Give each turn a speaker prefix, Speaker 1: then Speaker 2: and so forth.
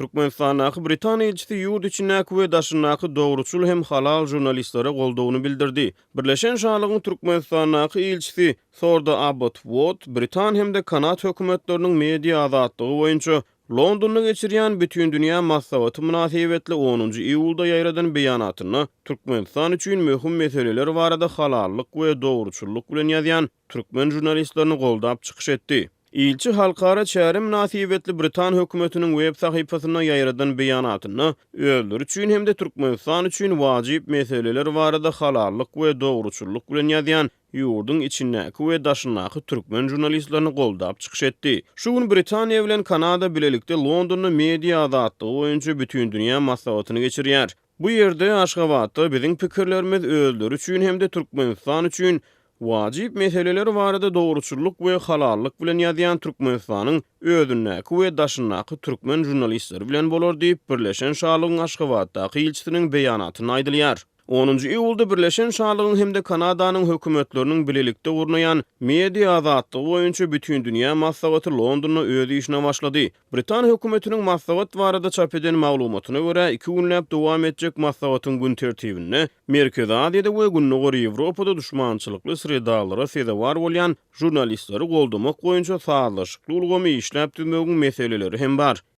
Speaker 1: Türkmenistandaky britan ilçisi ýurt içindäki we daşyndaky dogruçyl hem halal žurnalistlere goldawyny bildirdi. Birleşen Şalygyň Türkmenistandaky ilçisi Sorda Abbot Wot britan hem-de kanad hökümetleriniň media azatlygy boýunça Londonda geçirýän Bütindünýä maslahaty mynasybetli onunjy iýulda ýaýradan beýanatynda Türkmenistan üçin möhüm meseleler barada halallyk we dogruçyllyk bilen ýazýan türkmen žurnalistlerini goldap çykyş etdi. Ilçi halkara çäre mynasybetli britan hökümetiniň web sahypasynda ýaýradan beýanatynda özleri üçin hem-de Türkmenistan üçin wajyp meseleler barada halallyk we dogruçyllyk bilen ýazýan ýurduň içindäki we daşyndaky türkmen žurnalistlerini goldap çykyş etdi. Şu gün Britaniýa bilen Kanada bilelikde Londonda media azatlygy boýunça bütindünýä maslahatyny geçirýär. Bu ýerde, Aşgabatda biziň pikirlerimiz özleri üçin hem-de Türkmenistan üçin wajyp meseleler barada dogruçyllyk we halallyk bilen ýazýan Türkmenistanyň özündäki we daşyndaky türkmen žurnalistleri bilen bolar diýip, Birleşen Şalygyň Aşgabatdaky ilçisiniň beýanatynda aýdylýar. Onunjy iýulda Birleşen Şalygyň hem-de Kanadanyň hökümetleriniň bilelikde gurnaýan Media azatlygy boýunça bütindünýä maslahaty Londonda öz işine başlady. Britan hökümetiniň maslahat barada çap eden maglumatyna görä, iki günläp dowam etjek maslahatyň gün tertibinde Merkezi Aziýada we Gündogar Ýewropada duşmançylykly sredalara sezewar bolýan žurnalistleri goldamak boýunça sazlaşykly ulgamy işläp düzmegiň meseleleri hem bar.